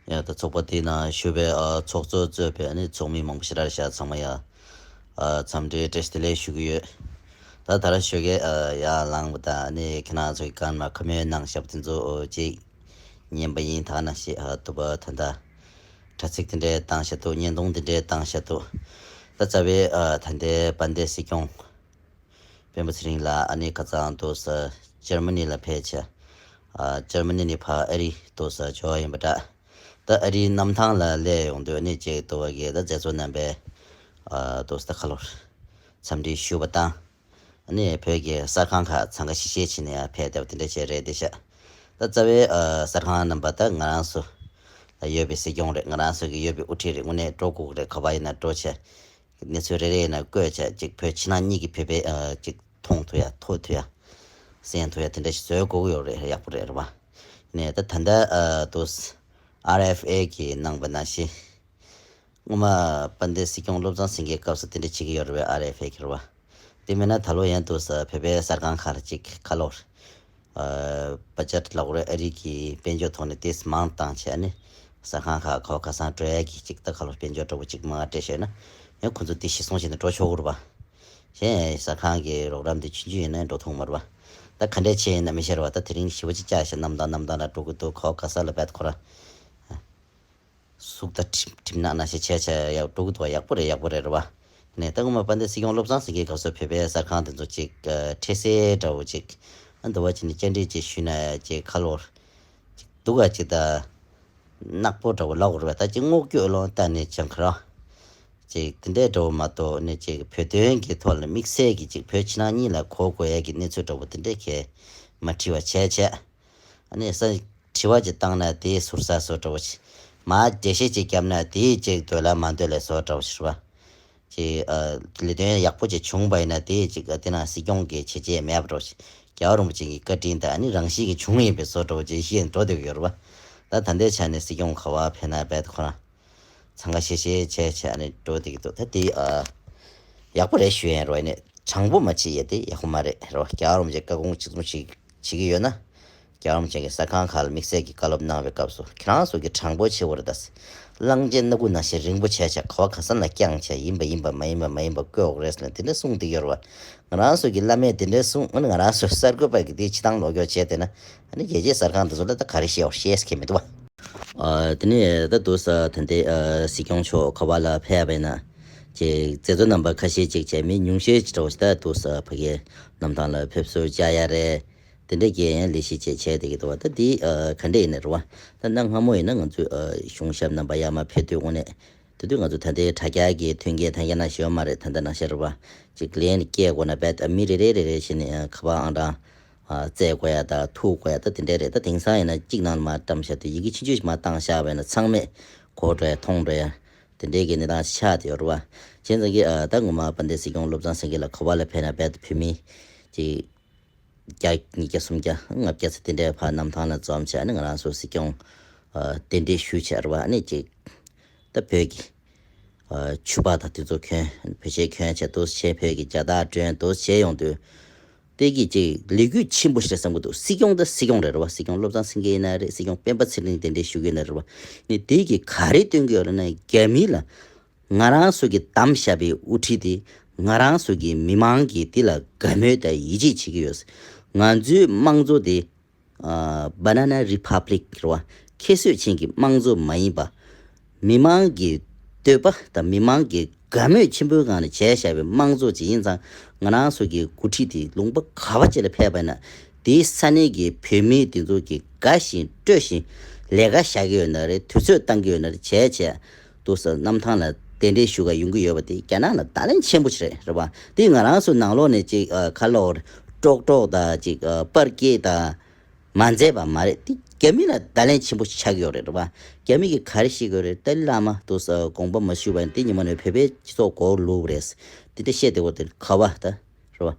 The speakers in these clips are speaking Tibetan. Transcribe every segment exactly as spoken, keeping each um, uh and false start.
ཡ་ད་ཚོགས་པ་དེའི་ནང་ཞུགས་པའི་ཨ་ཚོགས་གཙོ་གཙོས་པའི་ཨ་ནི་ཚོགས་མི་མང་པོ་ཞེ་དྲག་བཞག་ཚང་མ་ཡ་ཨ་འཚམས་འདྲི་བཀྲ་ཤིས་བདེ་ལེགས་ཞུ་གི་ཡོད། ད་ད་ར་ཞོགས་ཀས་ཨ་ཡར་ལངས་པ་དང་ཨ་ནི་ཁྱེད་རང་ཚོ་གི་སྒང་ནས་ཁ་སྣོན་གནང་བཞག་པ་དེ་ཚོ་ཨོ་ཅིག་ཉན་པ་ཡིན། ད་ནང་བཞིན་ཨ་དུ་བ་ད་ད་དྲ་ཚིགས་དེ་འདྲའི་བཏང་བཞག་འདུག་བརྙན་ཐུང་དེ་འདྲའི་བཏང་བཞག་འདུག་ད་རྩ་བའི་ཨ་ད་ལྟའི་དཔལ་ལྡན་སྲིད་སྐྱོང་སྤེན་པ་ཚེ་རིང་ལགས་ཨ་ནི་ཁ་སང་དུ་ས་ཇར་མ་ནི་ལ་ཕེབས་བྱས། ཨ་ཇར་མ་ནི་ནས་ཕར་ཨ་རི་དུ་ས་འབྱོར་བ་ཡིན་པ་འདྲ། ད་ཨ་རིའི་གནམ་ཐང་ལ་སླེབས་ཡོང་དུས་ཨ་ནི་ཅིག་དུ་བ་གི་ད་མཛད་གཙོ་རྣམ་པས་ཨ་དུ་ས་ད་ཁ་ལོར་འཚམས་འདྲི་ཞུས་པ་དང་། ཨ་ནི་བོད་ཀྱི་གསར་ཁང་ཁག་འཚང་ཁ་ཤིག་ཤིག་བྱས་ནས་ཡར་ཕེབས་བསྡད་པ་དེ་འདྲ་བྱས་རེད་དེ་ཤག་ད་རྩ་བའི་ཨ་གསར་ཁང་རྣམ་པ་ད་ང་རང་ཚོ་ལ་ཡོད་པའི་སྲིད་སྐྱོང་རེད། ང་རང་ཚོ་གི་ཡོད་པའི་དབུ་ཁྲིད་རེད། དངོས་གནས་འགྲོ་དགོས་ཀྱི་རེད། ག་པར་ཡིན་ན་འགྲོ་བྱས། གནས་ཚུལ་རེ་རེ་ཡིན་ན་བཀོད་བྱས་ཅིག་བོད་ཕྱི་ནང་གཉིས་ཀྱི་བོད་པའི་ཨ་ཅིག་མཐོང་ཐུབ་ཡ་ཐོས་ཐུབ་ཡ་གསན་ཐུབ་ཡ་དེ་འདྲ་ཞིག་བཟོ་དགོས་ཀྱི་ཡོད་རེད། ཡག་པོ་རེད། རེད་པ། ནས་ད་ད་ལྟ་ཨ་དུ་ཨར་ཨེཕ་ཨེ་གིས་གནང་པ་ནང་བཞིན། སྔོན་མ་དཔལ་ལྡན་སྲིད་སྐྱོང་བློ་བཟང་སེང་གེའི་སྐབས་སུ་དེ་འདྲ་བྱེད་ཀྱི་ཡོད་རེད་པས། ཨར་ཨེཕ་ཨེ་གི་རེད་པ། དེ་མིན་ན་ད་ལོ་ཡང་དུ་ས་བོད་པའི་གསར་ཁང་ཁག་ལ་ཅིག་ཁ་ལོར། ཨ་བ་ཅར་ལ་འོ་རེ་ཨ་རི་གི་དཔལ་འབྱོར་ཐོག་ནས་ཏེས་མང་བཏང་བྱས་ནས་གསར་ཁང་ཁག་ཁ་བ་ཁ་སང་འགྲོ་ཡ་གི་ཅིག་ད་ཁ་ལོར་དཔལ་འབྱོར་འདྲ་པོ་ཅིག་མང་སྤྲད་བྱས་ན་ཡང་ཁོ་ཚོ་དེ་གཞི་བཟུང་བྱས་ནས་འགྲོ་ཆོག་གི་རེད་པ། གཞན་གསར་ཁང་གི་རོགས་རམ་དེ་ཆུང་ཆུང་ཡིན་ན་འགྲོ་ཐུབ་མ་རེད་པ། ད་ག་འདྲས་བྱས་ཡིན་ན་མི་ཤེས་རེད་པ། ད་དེ་རིང་ཞི་བ་ཅིག་བཅར་བྱས་གནམ་ཐང་གནམ་ཐང་ལ་འགྲོ་གི་འདུག་ཁ་བ་ཁ་ས་ལ་བད་ཁོ་ར། ཟུག་ད་གྲིམ་གྲིམ་ནག་ནག་ཞིག་བྱས་བྱས་ཡག་འགྲོ་གི་འདུག་ཡག་པོ་རེད། ཡག་པོ་རེད། རེད་པ། ནས་ད་སྔོན་མ་དཔལ་ལྡན་སྲིད་སྐྱོང་བློ་བཟང་སེང་གེའི་སྐབས་སུ་བོད་པའི་གསར་ཁང་དེ་ཚོ་ཅིག་ཨ་འཕྲལ་སེལ་འདྲ་བོ་ཅིག་ཨ་འདི་བ་ཅིག་ནས་བཅར་འདྲི་ཅིག་ཞུས་ན་ཅིག་ཁ་ལོར་ཅིག་འདུག་ག་ཅིག་ད་ནག་པོ་འདྲ་བོ་ལབ་དགོས་རེད་པ། ད་ཅིག་སྔོག་སྐྱོད་ལོང་ལྟ་ནས་ཅང་ཁ་ར་ཅིག་དེ་འདྲའི་འདྲ་བོ་མ་གཏོགས་ནས་ཅིག་བོད་དོན་གྱི་ཐོག་ལ་དམིགས་བསལ་གྱི་ཅིག་བོད་ཕྱི་ནང་གཉིས་ལ་གོ་དགོས་ཡ་གི་གནས་ཚུལ་འདྲ་བོ་དེ་འདྲས་གས་མ་དྲི་བ་བྱས་བྱས། ཨ་ནི་ས་དྲི་བ་ཅིག་བཏང་ན་དེའི་ཟུར་ཟ་བཟོ་འདྲ་བོ་ཞིག་མར་འགྲེལ་བཤད་ཅིག་བརྒྱབ་ན་དེའི་ཅིག་འདོད་ལ་མ་འདོད་ལ་བཟོ་འདྲ་བོ་ཞིག་རེད་པ། ཅིག་ཨ་ལས་དོན་ཡག་པོ་ཅིག་བྱུང་པ་ཡིན་ན་དེའི་ཅིག་ཨ་དེ་ན་སྲིད་སྐྱོང་གི་བྱས་རྗེས་མེད་པ་འདྲ་བོ་ཞིག་རྒྱལ་བ་རིན་པོ་ཆེ་གི་བཀའ་དྲིན་དང་ཨ་ནི་རང་བཞིན་གྱིས་བྱུང་ཡིན་པའི་བཟོ་འདྲ་བོ་ཅིག་བཤད་འགྲོ་བསྡད་ཀྱི་ཡོད་རེད་པ། ད་ད་ལྟའི་ཆ་ནས་སྲིད་སྐྱོང་ག་པར་ཕེབས་ན་རྦད་ཁོ་རང་འཚང་ཁ་ཤིག་ཤིག་བྱས་བྱས་ཨ་ནི་འགྲོ་བསྡད་ཀྱི་འདུག་ད་དེ་ཨ་ཡག་པོ་རེད་ཞུ་ཡ་ཡིན་རོ། ཡིན་ནས་དྲང་པོ་མ་བྱེད་ཡ་དེ་ཡག་པོ་མ་རེད་རོ། རྒྱལ་བ་རིན་པོ་ཆེ་བཀའ་དགོངས་གཅིག་མཚུངས་ཤིག་བྱེད་ཀྱི་ཡོད་ན། རྒྱལ་བ་རིན་པོ་ཆེ་གིས་གསར་ཁང་ཁག་ལ་དམིགས་བསལ་གྱི་བཀའ་སློབ་གནང་བའི་སྐབས་སུ་ཁྱེད་རང་ཚོ་གིས་དྲང་པོ་བྱེད་དགོས་རེད་ད། གླང་ཆེན་སྣ་ཁུག་ནང་བཞིན་རིང་པོ་བྱས་བྱས་ག་པར་ག་ས་ན་བརྐྱངས་བྱས་ཡིན་པ་ཡིན་པ་མ་ཡིན་པ་མ་ཡིན་པ་བཀོད་དགོས་རེད་ཟེར་ནས་དེ་འདྲ་གསུངས་བསྡད་ཡོད་རེད་བ། ང་རང་ཚོ་གི་བླ་མས་དེ་འདྲ་གསུངས། ཨ་ནི་ང་རང་ཚོ་གསར་འགོད་པ་གིས་དེ་ཕྱི་ཐང་ལོག་སྐྱོར་བྱས་བསྡད་ན་ཨ་ནི་རྒྱལ་སྤྱིའི་གསར་ཁང་དེ་ཚོ་ལ་ད་ག་རེ་བཤད་བཤད་ས་གི་མི་འདུག་བ། ཨ་དེ་ནས་ད་དུ་ས་ད་ལྟའི་ཨ་སྲིད་སྐྱོང་མཆོག་ག་པར་ལ་ཕེབས་པ་ཡིན་ན་ཅིག་མཛད་གཙོ་རྣམ་པ་ཁ་ཤས་ཅིག་བྱས་མི་ཉུང་ཤས་ཅིག་འདྲ་བོ་ཞིག་ད་དུ་ས་ཕ་གིའི་གནམ་ཐང་ལ་ཕེབས་བསུ་བཅར་ཡ་རེད། དེ་འདྲའི་གི་ཡང་ལས་གཞི་བྱས་བྱས་བསྡད་ཀྱི་འདུག་བ། ད་འདི་ཨ་ག་འདྲ་ཡིན་ན་རེད་བ། ད་གནའ་སྔ་མོ་ཡིན་ན་ང་ཚོའི་ཨ་གཞུང་ཞབས་རྣམ་པ་ཡར་མར་ཕེབས་དུས་དངོས་གནས། དེ་དུས་ང་ཚོ་ད་ལྟའི་དྲ་རྒྱ་གི་མཐུན་རྐྱེན་ཐང་རྒྱ་ནང་བཞིན་ཡོད་མ་རེད། ད་ལྟ་ནང་བཞིན་རེད་བ། ཅིག་ལན་སྐྱེལ་དགོས་ན་རྦད་ཨ་མི་རེ་རེ་རེ་རེ་བྱས་ནས་ཨ་ཁ་པར་ཨང་གྲངས་ཨ་བཙལ་དགོས་ཡ་དང་ཐུག་དགོས་ཡ་ད་དེ་འདྲ་རེད། ད་དེང་སང་ཡིན་ན་གཅིག་ནང་ལ་མར་བཀྲམ་བཞག་དུས་ཡི་གེ་ཆུང་ཆུང་ཞིག་མར་བཏང་བཞག་པ་ཡིན་ན་ཚང་མས་གོ་འགྲོ་ཡ་མཐོང་འགྲོ་ཡ་དེ་འདྲའི་གི་གནས་སྟངས་ཆགས་བསྡད་ཡོད་རེད་བ། བྱས་ཙང་གི་ཨ་ད་ངོ་མ་དཔལ་ལྡན་སྲིད་སྐྱོང་བློ་བཟང་སེང་གེ་ལགས་ག་པར་ལ་ཕེབས་ན་རྦད་བོད་མི་ཅིག་བརྒྱ་ཉིས་བརྒྱ་སུམ་བརྒྱ་ལྔ་བརྒྱ་ཙམ་དེ་འདྲའི་བར་གནམ་ཐང་ལ་འཛོམས་བྱས་ནས་ང་རང་ཚོ་སྲིད་སྐྱོང་ཨ་གདན་འདྲེན་ཞུས་བྱས་རེད་བ། ཨ་ནི་ཅིག་ད་བོད་ཀྱི་ཨ་ཕྱུ་པ་དང་དེ་ཚོ་གྱོན་བོད་ཆས་གྱོན་བྱས་འདུག་སེ་བྱས་བོད་ཀྱི་རྒྱལ་དར་སྒྲོན་འདུག་སེ་བྱས་ཡོང་དུས་དེ་གི་ཅིག་ལས་འགུལ་ཆེན་པོ་ཞིག་རེད་བསམ་གྱི་འདུག་སྲིད་སྐྱོང་ད་སྲིད་སྐྱོང་རེད་རེད་བ། སྲིད་སྐྱོང་བློ་བཟང་སེང་གེ་ཡིན་ན་རེད། སྲིད་སྐྱོང་སྤེན་པ་ཚེ་རིང་གདན་འདྲེན་ཞུ་གི་ཡིན་ན་རེད་བ། ནི་དེ་གི་ག་རེ་སྟོན་གྱི་ཡོད་རེད་ན་རྒྱ་མི་ལ། ང་རང་ཚོ་གི་བདམས་བཞག་པའི་དབུ་ཁྲིད་དེ་ང་རང་ཚོ་གི་མི་མང་གིས་དེ་ལ་དགའ་མོས་དང་ཡིད་ཆེས་བྱེད་ཀྱི་ཡོད། ང་ཚོའི་དམངས་གཙོ་དེ་ཨ་Banana Republic རེད་བ། ཁྱད་གསོད་ཅན་གྱི་དམངས་གཙོ་མ་ཡིན་པ། མི་མང་གི་འདོད་པ་དང་མི་མང་གི་དགའ་མོས་ཆེན་པོའི་སྒང་ནས་བྱས་བཞག་པའི་དམངས་གཙོ་ཅིག་ཡིན་ཙང་། ང་རང་ཚོ་གི་འགོ་ཁྲིད་དེ་ལུང་པ་ག་བ་ཅིག་ལ་ཕེབས་པ་ཡིན་ན་དེའི་ས་གནས་ཀྱི་བོད་མི་དེ་ཚོ་གི་དགའ་བཞིན་སྤྲོ་བཞིན་ལས་ཀ་བཞག་གི་ཡོད་ན་རེད། དུས་ཚོད་བཏང་གི་ཡོད་ན་རེད། བྱས་བྱས། དུ་ས་གནམ་ཐང་ལ་གདན་འདྲེན་ཞུ་ག་ཡོང་གི་ཡོད་པ་དེ་རྒྱ་ནག་ལ་བརྡ་ལན་ཆེན་པོ་ཞིག་རེད་རེད་བ། དེ་ང་རང་ཚོ་ནང་ལོགས་ནས་ཅིག་ཨ་ཁ་ལོ་ཀྲོག་ཀྲོག་དང་ཅིག་ཨ་པར་སྐྱེལ་དང་མ་མཛད་པ་མ་རེད། དེ་རྒྱ་མི་ལ་བརྡ་ལན་ཆེན་པོ་ཞིག་ཆགས་ཀྱི་ཡོད་རེད་རེད་བ། རྒྱ་མི་གིས་ག་རེ་བཤད་ཀྱི་ཡོད་རེད། ཏཱ་ལའི་བླ་མ་དུ་ས་དགོངས་པ་མ་ཞུས་པ་ཡིན་དེ་ཉི་མ་ནས་བོད་པའི་སྤྱི་ཚོགས་མགོ་ལུག་རེད། དེ་འདྲ་བཤད་བསྡད་ཡོད་དེ་ག་བ་ད། རེད་བ།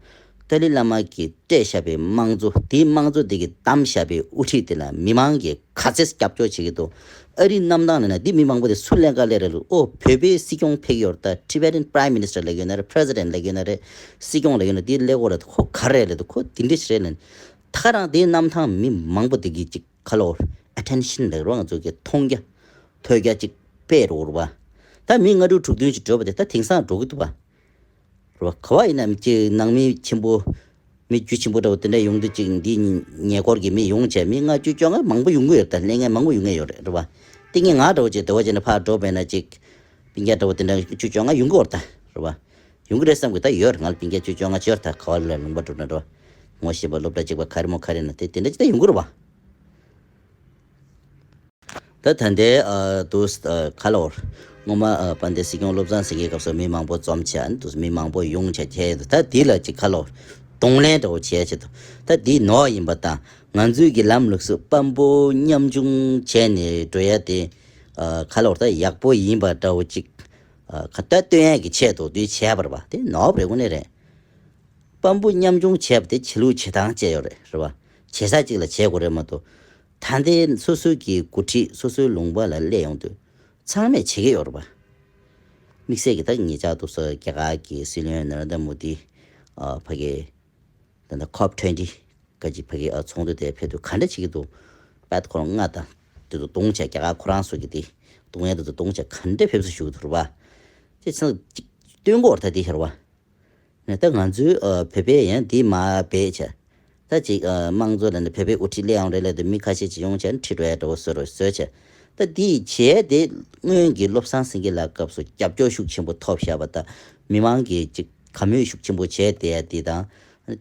ཏཱ་ལའི་བླ་མ་གིས་སྤྲད་བཞག་པའི་དམངས་གཙོ་དེའི་དམངས་གཙོ་དེ་གིས་བདམས་བཞག་པའི་དབུ་ཁྲིད་དེ་ལ་མི་མང་གིས་ག་ཚད་སྐྱབས་བཅོལ་བྱེད་ཀྱི་འདུག་ཨ་རིའི་གནམ་ཐང་ལ་ན་འདི་མི་མང་པོ་དེ་སུ་ལེན་ག་ལེ་རེད་ལུག་ཨོ་བོད་པའི་སྲིད་སྐྱོང་ཕེབས་ཀྱི་ཡོད་རེད། ད་Tibetan Prime Minister ལབ་ཀྱི་ཡོད་ན་རེད། President ལབ་ཀྱི་ཡོད་ན་རེད། སྲིད་སྐྱོང་ལབ་ཀྱི་ཡོད་ན་འདི་ལས་གོ་རེད། ཁོ་ག་རེ་རེད་ལེ། ཁོ་འདི་འདྲ་ཞིག་རེད་ལེ། ད་ག་རང་དེའི་གནམ་ཐང་མི་མང་པོ་དེ་གིས་ཅིག་ཁ་ལོ་attention ལབ་རོགས་ང་ཚོ་གི་མཐོང་རྒྱ། ཐོལ་རྒྱག་ཅིག་སྤེལ་རོགས་རེད་བ། ད་མི་ལྔ་དྲུག་དྲུག་བདུན་ཅིག་འགྲོ་བ་དེ་ད་དེང་སང་འགྲོ་གི་འདུག་བ། རེད་བ། ག་བ་ཡིན་ནའང་ཅིག་ནང་མི་ཆེན་པོ། མི་རྒྱུ་ཆེན་པོ་འདྲ་བོ་དེ་འདྲ་ཡོང་དུས་ཅིག་འདི་ཉེ་འཁོར་གྱི་མི་ཡོང་བྱས་མི་ལྔ་བཅུ་བཅོ་ལྔ་མང་པོ་ཡོང་གི་ཡོད་རེད། ད་ལས་ངན་མང་པོ་ཡོང་གི་ཡོད་རེད། རེད་བ། ཏིང་ངེ་ང་འདྲ་བོ་ཅིག་དེ་བ་ཅིག་ནས་ཕར་འགྲོ་བས་ན་ཅིག་སྤུན་ཀྱག་འདྲ་བོ་དེ་འདྲ་བཅུ་བཅོ་ལྔ་ཡོང་གི་ཡོད་རེད་ད། རེད་བ། ཡོང་གི་རེད་བསམ་གི་ད་ཡོད་རེད། ང་ལ་སྤུན་ཀྱག་བཅུ་བཅོ་ལྔ་ཅིག་ཡོད་རེད་ད། ག་བ་ལ་ལུང་པ་འགྲོ་ན་འགྲོ། ངོ་ཤེས་པ་སློབ་གྲྭ་གཅིག་པ་ག་རེ་མོ་ག་རེ་ན་དེ་དེ་འདྲ་ཅིག་ད་ཡོང་གི་རེད་བ། ད་ད་ལྟའི་ཨ་དུས་ཨ་ཁ་ལོར་སྔོན་མ་ཨ་དཔལ་ལྡན་སྲིད་སྐྱོང་བློ་བཟང་སེང་གེའི་སྐབས་སུ་མི་མང་པོ་འཛོམས་བྱས་ཨ་ནི་དུས་མི་མང་པོ་ཡོང་བྱས་བྱས་ད་འདི་ལ་ཅིག་ཁ་ལོར་གདོང་ལེན་འདྲ་བོ་བྱས་བྱས་འདུག་ད་འདི་ནོར་ཡིན་པ་དང་ང་ཚོའི་གི་ལམ་ལུགས་སུ་དཔལ་འབོར་ཉམ་ཆུང་བྱས་ནས་འགྲོ་ཡ་དེ་ཨ་ཁ་ལོར་ད་ཡག་པོ་ཡིན་པ་འདྲ་བོ་ཅིག་ཨ་ཁ་བརྡ་སྟོན་ཡ་གི་ཆེད་དུ་འདི་བྱས་པ་རེད་པ། དེ་ནོར་བ་རེད། དངོས་གནས་རེད། དཔལ་འབོར་ཉམ་ཆུང་བྱས་པ་དེ་བྱེད་ལུགས་བྱེད་སྟངས་བཅས་ཡོད་རེད། རེད་བ། བྱེད་ས་གཅིག་ལ་བྱེད་དགོས་རེད་མ་གཏོགས། ད་ལྟའི་སོ་སོའི་གི་འགོ་ཁྲིད་སོ་སོའི་ལུང་པ་ལ་སླེབས་ཡོང་དུས་ཚང་མས་བྱེད་ཀྱི་ཡོད་རེད་པ། དམིགས་བསལ་གྱི་ད་ངེད་ཅག་ཏུ་སོ་རྒྱ་གར་གྱི་སྲིད་བློན་ན་རེན་དྲ་མོ་དི་ཨ་ཕ་གི་ད་ལྟ་ཁོབ་ཊུ་ཝེན་ཊི་ག་ཅིག་ཕ་གི་ཨ་ཚོགས་འདུ་དེ་ཕེབས་དུས་ག་འདྲ་བྱེད་ཀྱི་འདུག་པད་ཁོ་རང་ལྔ་དང་དེ་ཚོ་གདོང་བྱས་རྒྱ་གར་ཁོ་རང་ཚོ་གི་དེ་གདོང་ཡ་དེ་ཚོ་གདོང་བྱས་ག་འདྲ་ཕེབས་བསུ་ཞུ་གི་འདུག་རེད་པ། དེ་ཚོ་ཅིག་སྟོན་དགོས་རེད་ད་དེ་ཧེར་བ། ནས་ད་ང་ཚོའི་ཨ་བོད་པའི་ཡང་འདི་མ་བེད་བྱས། ད་ཅིག་ཨ་དམངས་གཙོ་ལ་ནི་བོད་པའི་དབུ་ཁྲིད་སླེབས་ཡོང་རེད་ལབ་དུས་མི་ཁ་ཤས་ཅིག་ཡོང་བྱས་ནས་ཁྲིད་འགྲོ་ཡ་འདྲ་བོ་བཟོ་རོགས་བཟོས་བྱས། ད་འདི་བྱས་དེ་སྔོན་གྱི་བློ་བཟང་སེང་གེ་ལགས་སྐབས་སུ་རྒྱབ་སྐྱོར་ཤུགས་ཆེན་པོ་ཐོབ་བཞག་པ་དང་མི་མང་གིས་ཅིག་དགའ་མོས་ཤུགས་ཆེན་པོ་བྱས་བསྡད་ཡ་འདི་དང་།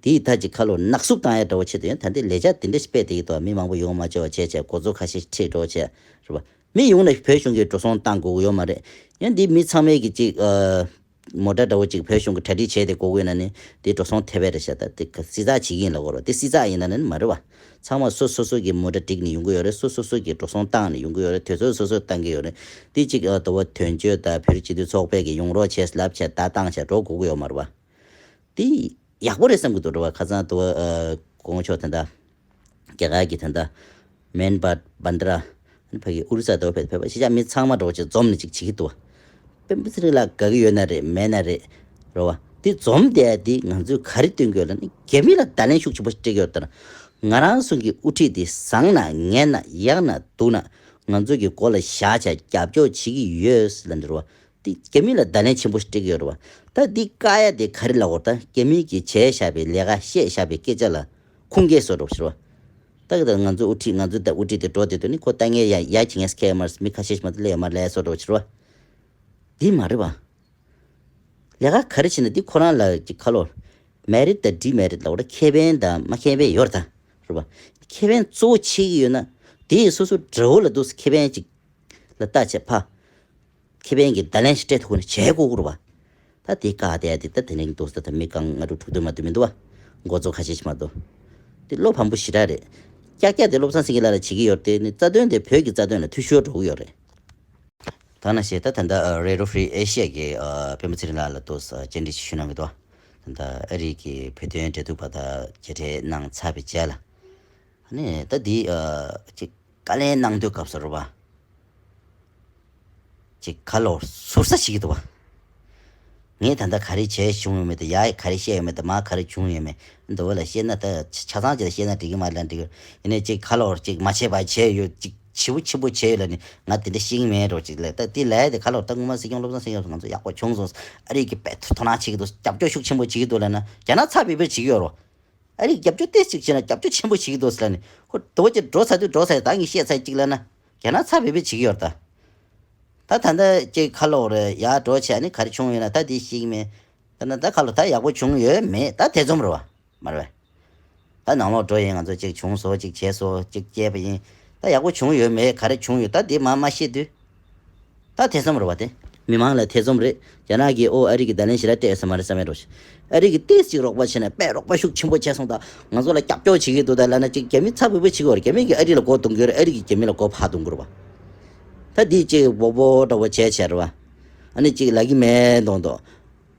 འདིས་ད་ཅིག་ཁ་ལོ་ནག་བསུབ་བཏང་ཡ་འདྲ་བོ་བྱས་དེ་ཡང་ད་འདི་ལས་འཆར་དེ་འདྲ་ཞིག་སྤེལ་བསྡད་ཀྱི་འདུག་མི་མང་པོ་ཡོང་མ་བཅུག་པ་བྱས་བྱས་འགོ་གཙོ་ཁ་ཤས་ཁྲིད་འགྲོ་བྱས་རེད་པ། མི་ཡོང་ནས་བོད་གཞུང་གི་འགྲོ་སོང་བཏང་དགོས་ཀྱི་ཡོད་མ་རེད། ཡང་འདི་མི་ཚང་མས་ཀྱི་ཅིག་ཨ། མོ་ཊ་འདྲ་བོ་ཅིག་བོད་གཞུང་གི་གྲ་སྒྲིག་བྱས་ཏེ་དགོས་ཀྱི་ཡོད་ན་ནི་དེ་འགྲོ་སོང་ཐེབས་པ་རེད་ཤག་ད་དེ་ག་སྲིད་ཚགས་བྱེད་ཀྱི་ཡིན་ལབ་དགོས་རེད། དེ་སྲིད་ཚགས་ཡིན་ན་ནི་མ་རེད་བ། ཚང་མ་སོ་སོ་སོ་གི་མོ་ཊ་བསྒྲིགས་ནས་ཡོང་གི་ཡོད་རེད། སོ་སོ་སོ་གི་འགྲོ་སོང་བཏང་ནས་ཡོང་གི་ཡོད་རེད། དུས་ཚོད་སོ་སོས་བཏང་གི་ཡོད་རེད། དེ་ཅིག་ཨ་དོ་བ་དོན་གཅོད་དང་བོད་རིགས་སྤྱི་མཐུན་ཚོགས་པས་ཀྱི་ཡོང་རོགས་བྱས་ལབ་བྱས་ད་བཏང་བྱས་འགྲོ་དགོས་ཀྱི་ཡོད་མ་རེད་བ། དེ་ཡག་པོ་རེད་བསམ་གྱི་འདུག་རེད་བ། ཁ་སང་དོ་བ་ཨ་གོང་ཆོག་དེ་འདྲ། རྒྱ་གར་གྱི་ད་ལྟ་མན་བྷ་བྷན་དྲ། ཕ་གི་ཨོ་རི་ས་དེ་བ་ཕེབས་ཕེབས་པ་གཞིས་ཆགས་མི་ཚང་མ་འགྲོ་བྱེད་འཛོམས་ནས་ཅིག་བྱེད་ཀྱི་འདུག་དཔལ་འབུ་ཚེ་རིང་ལགས་དགའ་གི་ཡོད་ན་རེད་མེད་ན་རེད། རེད་བ། དེ་འཛོམས་བསྡད་དེ་ང་ཚོས་ག་རེ་སྟོན་གྱི་ཡོད་ལབ་ན་རྒྱ་མི་ལ་བརྡ་ལན་ཤུགས་ཆེན་པོ་སྤྲད་ཀྱི་ཡོད་ལྟར། ང་རང་ཚོ་གི་དབུ་ཁྲིད་དེ་བཟང་ན་ངན་ན་ཡག་ན་སྡུག་ན་ང་ཚོ་གི་མགོ་ལ་བཞག་བྱས་རྒྱབ་སྐྱོར་བྱེད་ཀྱི་ཡོད་ལབ་འདི་རེད་བ། དེ་རྒྱ་མི་ལ་བརྡ་ལན་ཆེན་པོ་ཞིག་སྤྲད་ཀྱི་ཡོད་རེད་བ། ད་འདི་བཀག་ཡ་དེ་ག་རེ་ལབ་དགོས་རེད། ད་རྒྱ་མི་གིས་བྱས་བཞག་པའི་ལས་ཀ་བཤད་བཞག་པའི་སྐད་ཆ་ལ་ཁུངས་སྐྱེལ་བཟོ་འདྲ་བོ་ཞིག་རེད་བ། ད་གི་ད་ང་ཚོའི་དབུ་ཁྲིད་ང་ཚོའི་ད་དབུ་ཁྲིད་དེ་འགྲོ་བསྡད་དུས་ནི་ཁོ་ལྟ་ངན་ཡ་ཡ་བྱེད་མཁན་སྐད་མར་མི་ཁ་ཤས་ཤིག་མ་གཏོགས་སླེབས་ཡོད་མ་རེད་ལབ་བཟོ་འདྲ་བོ་ཞིག་རེད་བ། འདི་མ་རེད་བ། ལས་ཀ་ག་རེ་བྱེད་ན་འདི་ཁོ་རང་ལ་ཅིག་ཁ་ལོ། མེ་རིཊ་དང་ཌི་མེ་རིཊ་ལབ་དགོས་རེད། ཁེ་ཕན་དང་མ་ཁེ་ཕན་ཡོད་རེད་ད། རེད་བ། ཁེ་ཕན་གཙོ་བོ་བྱེད་ཀྱི་ཡོད་ན། དེ་ཡི་སོ་སོ་དགྲ་བོ་ལ་འདུག་སེ་ཁེ་ཕན་ཅིག་ལ་ལྟ་བྱས་ཕ། ཁེ་ཕན་གྱི་བརྡ་ལན་ཞིག་སྤྲད་ཐུབ་ན་བྱས་དགོས་ཀྱི་རེད་བ། ད་དེ་བཀག་བསྡད་ཡ་དེ་ད་དེ་ནས་འདུག་སེ་ད་མི་རྐང་ལྔ་དྲུག་དྲུག་བདུན་མ་གཏོགས་མི་འདུག་བ། འགོ་གཙོ་ཁ་ཤས་ཤིག་མ་གཏོགས། དེ་བློ་ཕམ་པོ་ཞེ་དྲག་རེད། ཀྱག་ཀྱག་དེ་བློ་བཟང་སེང་གེ་ལགས་ལ་བྱེད་ཀྱི་ཡོད་རེད་དེ་ནི་རྩ་དོན་དེ་བོད་ཀྱི་རྩ་དོན་ལ་འཐུས་ཤོར་འགྲོ་གི་ཡོད་རེད། ད་ནང་བཞིན་ད་ད་ལྟ་Radio Free Asia གི་ཨ་སྤེན་པ་ཚེ་རིང་ལགས་ལ་ཏོག་ཙམ་བཅར་འདྲི་ཞུ་གནང་གི་འདུག་ད་ལྟ་ཨ་རི་གི་བོད་དོན་འབྲེལ་གཏུག་པ་དང་མཇལ་འཕྲད་གནང་ཚར་བའི་རྗེས་ལ། ཨ་ནི་ད་འདི་ཨ་ཅིག་བཀའ་ལན་གནང་དུས་སྐབས་སུ་རེད་བ། ཅིག་ཁ་ལོ་ཟུར་ཟ་བྱེད་ཀྱི་འདུག་བ། ངས་ད་ལྟ་ག་རེ་བྱས་བྱུང་ཡོད་མེད་དང་ཡ་ག་རེ་བཤད་ཡོད་མེད་དང་མ་ག་རེ་བྱུང་ཡོད་མེད་འདི་བ་ལ་བཤད་ན་ད་ཆ་ཚང་ཅིག་ལ་བཤད་ན་འགྲིག་གི་མ་རེད་ལ་འགྲིག་གི་ཡིན་ནའི་ཅིག་ཁ་ལོ་ཅིག་མ་བྱས་པ་བྱས་ཡོད་ཅིག་བྱིའུ་ཆེན་པོ་བྱས་ཡོད་ལ་ནི་ང་དེ་འདྲ་ཤེས་ཀྱི་མེད་འགྲོ་ཅིག་ལ་ད་དེ་ལས་དེ་ཁ་ལོ་ད་ངོ་མ་སྲིད་སྐྱོང་བློ་བཟང་སེང་གེ་ང་ཚོ་ཡག་པོ་བྱུང་སོང་ཨ་རི་གི་དཔེ་དོ་སྣང་བྱེད་ཀྱི་འདུག་རྒྱབ་སྐྱོར་ཤུགས་ཆེན་པོ་བྱེད་ཀྱི་འདུག་ལ་ན་རྒྱ་ནག་ཚ་བེ་བེ་བྱེད་ཀྱི་ཡོད་རོ། ཨ་རིས་རྒྱབ་སྐྱོར་ཏོག་ཙམ་བྱས་ན་རྒྱབ་སྐྱོར་ཆེན་པོ་བྱེད་ཀྱི་འདུག་ཟེར་ལབ་ནས་ཁོ་དོ་ཅིག་འགྲོ་ཚར་དུས་འགྲོ་ཚར་ཡོད་ད་ངས་བཤད་ཚར་གཅིག་ལབ་ན་རྒྱ་ནག་ཚ་བེ་བེ་བྱེད་ཀྱི་ཡོད་ད། ད་ད་ལྟ་ཅིག་ཁ་ལོ་རེ་ཡར་འགྲོ་བྱས་ནས་ག་རེ་བྱུང་ཡོད་ན་ད་དེ་ཤེས་ཀྱི་མེད། ད་ན་ད་ཁ་ལོ་ད་ཡག་པོ་བྱུང་ཡོད་མེད་ད་ཐེ་ཚོམ་རེད་བ་མ་རེད་བས། ད་ནང་ལོགས་འགྲོ་ཡིན་ང་ཚོ་ཅིག་བྱུང་སོ་ཅིག་བྱས་སོ་ཅིག་སྐྱེས་པ་ཡིན། ད་ཡག་པོ་བྱུང་ཡོད་མེད་ག་རེ་བྱུང་ཡོད་ད་དེ་མ་མ་ཤེས་དུས། ད་ཐེ་ཚོམ་རེད་བ་དེ། མི་མང་ལ་ཐེ་ཚོམ་རེད། རྒྱ་ནག་གིས་ཨོ་ཨ་རི་གི་བརྡ་ལན་ཞེ་དྲག་སྤྲད་ཡོད་ས་མ་རེད་བསམ་ཡ་འགྲོ་ཞིག་ཨ་རི་གིས་ཏོག་ཙམ་རོགས་པ་བྱས་ན་དཔེ་རོགས་པ་ཤུགས་ཆེན་པོ་བྱས་སོང་ད་ང་ཚོ་ལ་རྒྱབ་སྐྱོར་བྱེད་ཀྱི་འདུག་ད་ལབ་ན་ཅིག་རྒྱ་མི་ཚ་བུ་བུ་བྱེད་ཀྱི་ཡོད་རེད། རྒྱ་མི་གིས་ཨ་རི་ལ་མགོ་རྡུང་གི་ཡོད་རེད། ཨ་རི་གིས་རྒྱ་མི་ལ་མགོ་ཕར་རྡུང་གི་རེད་བ། ད་འདི་ཅིག་སྦོ་སྦོ་འདྲ་བོ་བྱས་བྱས་རེད་བ། ཨ་ནི་ཅིག་ལབ་ཀྱི་མེད་མདོག་མདོག་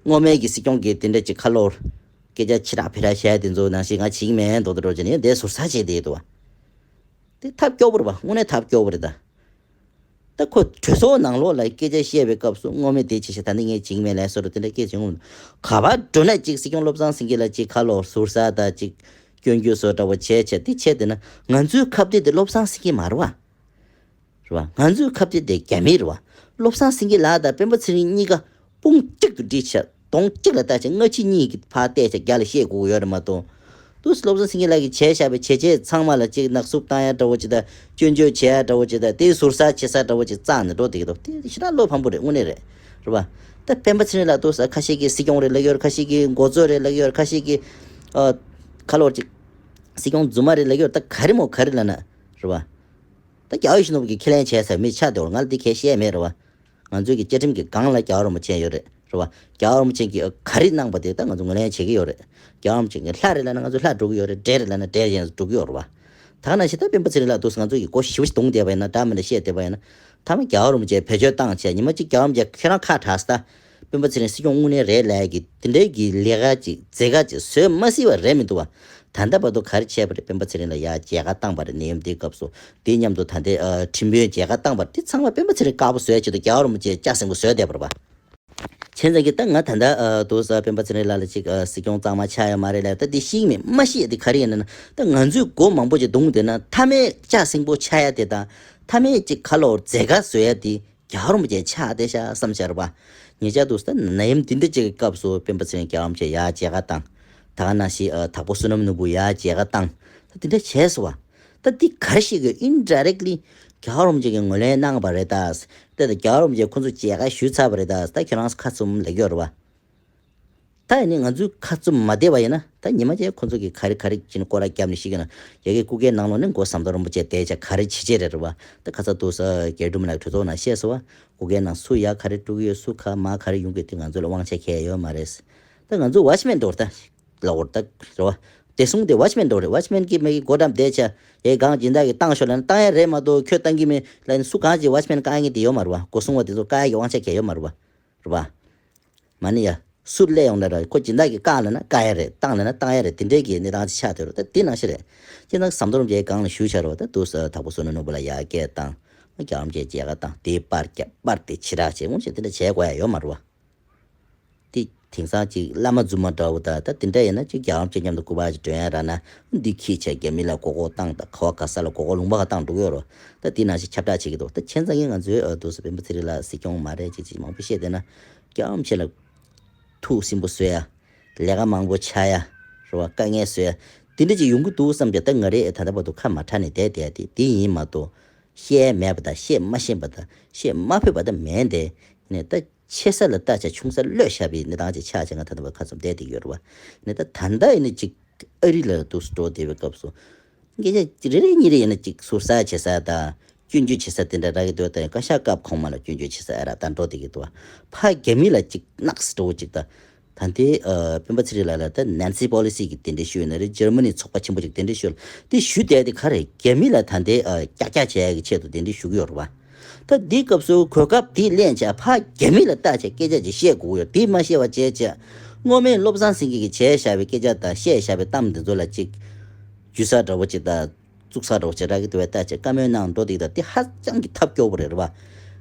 སྔོན་མའི་གི་སྲིད་སྐྱོང་གིས་དེ་འདྲ་ཅིག་ཁ་ལོར། སྐད་ཆ་ཕྱི་རག་ཕི་རག་བཤད་དེ་ཚོ་ནང་བཞིན་ང་བྱེད་ཀྱི་མེད་མདོག་མདོག་འདྲ་བོ་བྱས་ནས་འདི་ཟུར་ཟ་བྱས་བསྡད་འདུག་བ། དེ་ཐབས་སྐྱོ་པོ་རེད་བ། དངོས་གནས་ཐབས་སྐྱོ་པོ་རེད་ད། ད་ཁོ་གྲོས་ཚོགས་ནང་ལོགས་ལ་སྐད་ཆ་བཤད་པའི་སྐབས་སུ་སྔོན་མའི་དེ་བྱས་ཤག་ད་ནི་ངས་བྱེད་ཀྱི་མེད་ལབ་བཟོ་འདྲ་དེ་འདྲ་སྐད་ཆ་ཡོང་གི་མི་འདུག་ག་པར་འགྲོ་ན་ཅིག་སྲིད་སྐྱོང་བློ་བཟང་སེང་གེ་ལ་ཅིག་ཁ་ལོ་ཟུར་ཟ་དང་ཅིག་སྐྱོན་བརྗོད་བཟོ་འདྲ་བོ་བྱས་བྱས་དེ་བྱས་བསྡད་ན་ང་ཚོའི་ཁ་གཏད་དེ་བློ་བཟང་སེང་གེ་མ་རེད་བ། རེད་བ། ང་ཚོའི་ཁ་གཏད་དེ་རྒྱ་མི་རེད་བ། བློ་བཟང་སེང་གེ་ལགས་དང་སྤེན་པ་ཚེ་རིང་གཉིས་ཀ་དཔུང་གཅིག་ཏུ་སྒྲིལ་བྱས་གདོང་གཅིག་ལ་བལྟས་བྱས་སྔ་ཕྱི་གཉིས་ཀྱི་ཕར་བལྟས་བྱས་རྒྱ་ལ་བཤད་དགོས་ཀྱི་ཡོད་རེད་མ་གཏོགས། དུས་སུ་བློ་བཟང་སེང་གེ་ལགས་ཀྱིས་བྱས་བཞག་པའི་བྱས་རྗེས་ཚང་མ་ལ་གཅིག་ནག་བསུབ་བཏང་ཡ་འདྲ་བོ་ཅིག་དང་སྐྱོན་བརྗོད་བྱེད་ཡ་འདྲ་བོ་ཅིག་དང་དེའི་ཟུར་ཟ་བྱེད་ས་འདྲ་བོ་ཅིག་རྩ་ནས་འགྲོ་བསྡད་ཀྱི་འདུག་དེ་ཞེ་དྲག་བློ་ཕམ་པོ་རེད། དངོས་གནས་རེད། རེད་བ། ད་སྤེན་པ་ཚེ་རིང་ལགས་དུས་སུ་ཁ་ཤས་ཀྱིས་སྲིད་སྐྱོང་རེད་ལབ་ཡོད་རེད། ཁ་ཤས་ཀྱིས་འགོ་གཙོ་རེད་ལབ་ཡོད་རེད། ཁ་ཤས་ཀྱིས་ཨ་ཁ་ལོར་ཅིག་སྲིད་སྐྱོང་རྫུན་མ་རེད་ལབ་ཡོད་རེད། ད་ག་རེ་མོ་ག་རེ་ལབ་ན་རེད་བ། ད་རྒྱ་ཡོ་ཤི་ནོ་བུ་གིས་ཁས་ལེན་བྱས་ཚར་མི་ཆགས་བསྡད་ཡོད་རེད། ང་ལ་འདི་གས་བཤད་མེད་རེད་བ། ང་ཚོའི་གི་བཅའ་ཁྲིམས་ཀྱི་སྒང་ལ་རྒྱལ་བ་རིན་པོ་ཆེ་ཡོད་རེད། རེད་བ། རྒྱལ་བ་རིན་པོ་ཆེ་གིས་ག་རེ་གནང་པ་དེ་ད་ང་ཚོ་ངོས་ལེན་བྱེད་ཀྱི་ཡོད་རེད། རྒྱལ་བ་རིན་པོ་ཆེ་གིས་ལྷ་རེད་ལབ་ན་ང་ཚོ་ལྷ་འགྲོ་གི་ཡོད་རེད། འདྲེ་རེད་ལབ་ན་འདྲེ་ཡང་འགྲོ་གི་ཡོད་རེད་བ། ད་ག་ནང་བཞིན་ད་སྤེན་པ་ཚེ་རིང་ལགས་དུས་སུ་ང་ཚོ་གི་མགོ་ཞེ་པོ་ཞིག་རྡུང་བསྡད་པ་ཡིན་ན། འདྲ་མི་འདྲ་བཤད་བསྡད་པ་ཡིན་ན། ཐ་མ་རྒྱལ་བ་རིན་པོ་ཆེ་བེད་སྤྱོད་བཏང་བྱས་ཉི་མ་གཅིག་རྒྱལ་བ་རིན་པོ་ཆེ་ཁྱེད་རང་ཁ་གྲག་ས། སྤེན་པ་ཚེ་རིང་སྲིད་སྐྱོང་དངོས་གནས་རེད་ལབ་ཀྱི་དེ་འདྲའི་གི་ལས་ཀ་ཅིག་མཛད་ཁ་ཅིག་བཟོས་མ་སྲིད་པ་རེད་མི་འདུག་བ། ད་ལྟ་བར་དུ་ག་རེ་བྱས་པ་རེད། སྤེན་པ་ཚེ་རིང་ལ་ཡ་མཇལ་ཁ་བཏང་པ་རེད། ནད་ཡམས་འདིའི་སྐབས་སུ་དེའི་མཉམ་དུ་ད་ལྟའི་ཨ་ཁྲིམས་དཔོན་མཇལ་ཁ་བཏང་པ་རེད། དེ་ཚང་མ་སྤེན་པ་ཚེ་རིང་དཀར་པོ་བཟོས་ཆེད་དུ་རྒྱལ་བ་རིན་པོ་ཆེ་སྐྱག་ཟིང་པོ་བཟོས་བསྡད་པ་རེད་པ། བྱས་ཙང་གི་ད་ང་ད་ལྟ་ཨ་དུ་ས་སྤེན་པ་ཚེ་རིང་ལགས་ལ་ཅིག་ཨ་སྲིད་སྐྱོང་གཙང་མ་ཆགས་ཡོད་མ་རེད་ལབ། ད་འདི་ཤེས་ཀྱི་མེད། མ་ཤེས་དེ་ག་རེ་ཡིན་ན། ད་ང་ཚོས་མགོ་མང་པོ་ཅིག་རྡུང་བསྡད་ན་མཐའ་མའི་སྐྱག་ཟིང་པོ་ཆགས་ཡ་དེ་དང་མཐའ་མའི་ཅིག་ཁ་ལོར་མཛད་ཁ་བཟོ་ཡ་དེ་རྒྱལ་བ་རིན་པོ་ཆེ་ཆགས་བསྡད་ཤག་བསམ་ཤར་བ། ཉེ་ཆར་དུ་ད་ནད་ཡམས་འདི་འདྲ་ཅིག་གི་སྐབས་སུ་སྤེན་པ་ཚེ་རིང་རྒྱལ་བ་རིན་པོ་ཆེ་ཡར་མཇལ་ཁ་བཏང་། ད་ག་ནང་བཞིན་ཨ་དྭགས་པོ་བསོད་ནམས་ནོར་བུ་ཡར་མཇལ་ཁ་བཏང་། ད་དེ་འདྲ་བྱས་སོང་བ། ད་འདི་ག་རེ་ཤེས་དགོས། ཨིན་ཌའི་རེག་ལི་རྒྱལ་བ་རིན་པོ་ཆེ་གིས་ངོས་ལེན་གནང་བ་རེད་ད། ད་ད་རྒྱལ་བ་རིན་པོ་ཆེ་ཁོ་ཚོ་མཇལ་ཁ་ཞུས་ཚར་བ་རེད་ད། ད་ཁྱོད་རང་ཁ་བཙུམ་ལབ་ཀྱི་ཡོད་རེད་བ། ད་ཡིན་ནའི་ང་ཚོའི་ཁ་བཙུམ་མ་བསྡད་པ་ཡིན་ན། ད་ཉི་མ་གཅིག་ཁོ་ཚོ་གིས་ག་རེ་ག་རེ་བྱས་ནས་སྐོར་ར་བརྒྱབ་ནས་ཤི་གི་ན། ཡ་གི་སྐུ་སྒེར་ནང་ལོགས་ནས་མགོ་ཟམ་གདོང་རིན་པོ་ཆེ་བསྡད་བྱས་ག་རེ་བྱེད་བྱེད་རེད་རེད་བ། ད་ཁ་ས་དུ་ས་རྒྱལ་སྒྲུབ་ལགས་གྲོས་ཚོགས་ནང་བཤད་སོང་བ། སྐུ་སྒེར་ནང་སུ་ཡ་ག་རེ་དཀྲུག་ཡོད། སུ་ཁ་མ་ག་རེ་ཡོང་གི་དེ་ང་ཚོ་ལ་དབང་ཆ་གང་ཡང་ཡོད་མ་རེད། ད་ང་ཚོ་ཝོཆ་མེན་འགྲོ་ད་ལ་འོར་ད་རེད་བ། བདེ་སྲུང་དེ་ཝོཆ་མེན་འགྲོ་རེད། ཝོཆ་མེན་གྱིས་མ་གི་སྒོ་འགྲམ་བསྡད་བྱས་ཡ་གང་སྦྱིན་བདག་གིས་བཏང་ཤོག་ལབ་ན་བཏང་ཡ་རེད་མ་གཏོགས། ཁྱོད་བཏང་གི་མེད་ལབ་ནས་སུ་གང་ཅིག་ཝོཆ་མེན་བཀག་མཁན་དེ་ཡོད་མ་རེད་བ། སྒོ་སྲུང་བ་དེ་ཚོ་བཀག་ཡ་གི་དབང་ཆ་གང་ཡང་ཡོད་མ་རེད་བ། རེད་བ། མ་ཎི་ཡ། སུ་སླེབས་ཡོང་ན་ར་ཁོ་སྦྱིན་བདག་གིས་བཀག་ལབ་ན་བཀག་ཡ་རེད། བཏང་ལབ་ན་བཏང་ཡ་རེད། དེ་འདྲའི་གི་གནས་སྟངས་ཅིག་ཆགས་བསྡད་རེད། ད་དེ་ནང་བཞིན་རེད། སྤྱིར་བཏང་ཟམ་གདོང་རིན་པོ་ཆེ་སྒང་ལ་བཞུགས་བྱས་རེད་བ། ད་དུ་ས་དྭགས་པོ་བསོད་ནམས་ནོར་བུ་ལ་ཡར་སྐད་བཏང་། རྒྱལ་བ་རིན་པོ་ཆེ་མཇལ་ཁ་བཏང་། དེའི་པར་རྒྱབ། པར་དེ་ཕྱི་རག་བྱས། འོ་བྱས་དེ་འདྲ་བྱས་དགོས་ཡ་ཡོད་མ་རེད་བ། དེ་དེང་སང་ཅིག་བླ་མ་རྫུན་མ་འདྲ་བོ་དང་ད་དེ་འདྲ་ཡིན་ན་ཅིག་རྒྱལ་བ་རིན་པོ་ཆེ་མཉམ་དུ་སྐུ་པར་ཅིག་སྒྲོན་ཡ་རག་ན། འདི་ཁྱི་བྱས་རྒྱ་མི་ལ་མགོ་སྐོར་བཏང་དང་། ག་བ་ག་ས་ལ་མགོ་སྐོར་ལུང་པ་ག་བཏང་འགྲོ་གི་ཡོད་རེད་བ། ད་དེ་ནང་བཞིན་ཁྱབ་བསྒྲགས་བྱེད་ཀྱི་འདུག་ད་བྱས་ཙང་གི་ང་ཚོའི་ཨ་དུ་ས་སྤེན་པ་ཚེ་རིང་ལགས་སྲིད་སྐྱོང་མ་རེད་ཅིག་ཅིག་མང་པོ་བཤད་བསྡད་ན། རྒྱལ་བ་རིན་པོ་ཆེ་ལ་ཐུགས་སུན་པོ་བཟོ་ཡ། ལས་ཀ་མང་པོ་ཆགས་ཡ། རེད་བ། དཀའ་ངལ་བཟོ་ཡ། དེ་འདྲ་ཅིག་ཡོང་གི་འདུག་བསམ་ཀྱང་ད་ང་རེ་ད་ལྟ་བར་དུ་ཁ་མ་གྲགས་ནས་བསྡད་བསྡད་དེ་དེ་ཡིན་མ་གཏོགས། བཤད་མེད་པ་དང་བཤད་མ་ཤེས་པ་དང་བཤད་མ་ཕོད་པ་དང་མེད་དེ། ནས་ད་ཆེ་ས་ལ་ལྟ་བྱ་ཆུང་ས་བློས་བཞག་པའི་གནས་སྟངས་ཅིག་ཆགས་བྱས་ང་ད་ལྟ་བར་ཁ་བཙུམ་བསྡད་བསྡད་ཡོད་རེད་བ། ནས་ད་ད་ལྟ་ཡིན་ན་ཅིག་ཨ་རི་ལ་འདུག་སེ་འགྲོ་བསྡད་པའི་སྐབས་སུ། སྐད་ཆ་རེ་རེ་གཉིས་རེ་ཡིན་ན་ཅིག་ཟུར་ཟ་བྱེད་ས་དང་སྐྱོན་བརྗོད་བྱེད་ས་དེ་འདྲ་རག་གི་འདུག་ད་བཀའ་ཤག་སྐབས་གོང་མ་ལ་སྐྱོན་བརྗོད་བྱེད་ས་ཨ་རག་ད་འགྲོ་བསྡད་ཀྱི་འདུག་བ། ཕ་རྒྱ་མི་ལ་ཅིག་ནགས་སུ་འགྲོ་བ་ཅིག་དང་། ད་ལྟའི་ཨ་སྤེན་པ་ཚེ་རིང་ལགས་ལ་ད་ནན་སི་པོ་ལི་སི་གི་དེ་འདྲ་ཞུས་ཡོད་ན་རེད། འཇར་མ་ནི་ཚོགས་པ་ཆེན་པོ་ཅིག་དེ་འདྲ་ཞུས། དེ་ཞུ་བསྡད་དེ་ག་རེ་རྒྱ་མི་ལ་ད་ལྟའི་ཨ་ཀྱག་ཀྱག་བྱེད་ཡ་གི་ཆེད་དུ་དེ་འདྲ་ཞུ་གི་ཡོད་རེད་བ། ད་འདིའི་སྐབས་སུ་གོ་སྐབས་འདི་ལེན་བྱས་ཕར་རྒྱ་མི་ལ་ལྟ་བྱས་སྐད་ཆ་ཅིག་བཤད་དགོས་ཀྱི་ཡོད། དེ་མ་བཤད་པ་བྱས་བྱས། སྔོན་མའི་བློ་བཟང་སེང་གེ་གིས་བྱས་བཞག་པའི་སྐད་ཆ་དང་བཤད་བཞག་པའི་གཏམ་འདི་ཚོ་ལ་ཅིག་རྒྱུ་ས་འདྲ་བོ་ཅིག་དང་བཙུགས་ས་འདྲ་བོ་ཅིག་རག་གི་འདུག་བས། ལྟ་བྱས་བཀའ་མོལ་གནང་འགྲོ་འདུག་ད་དེ་ཧ་ཅང་གི་ཐབས་སྐྱོ་བོ་རེད་རེད་བ།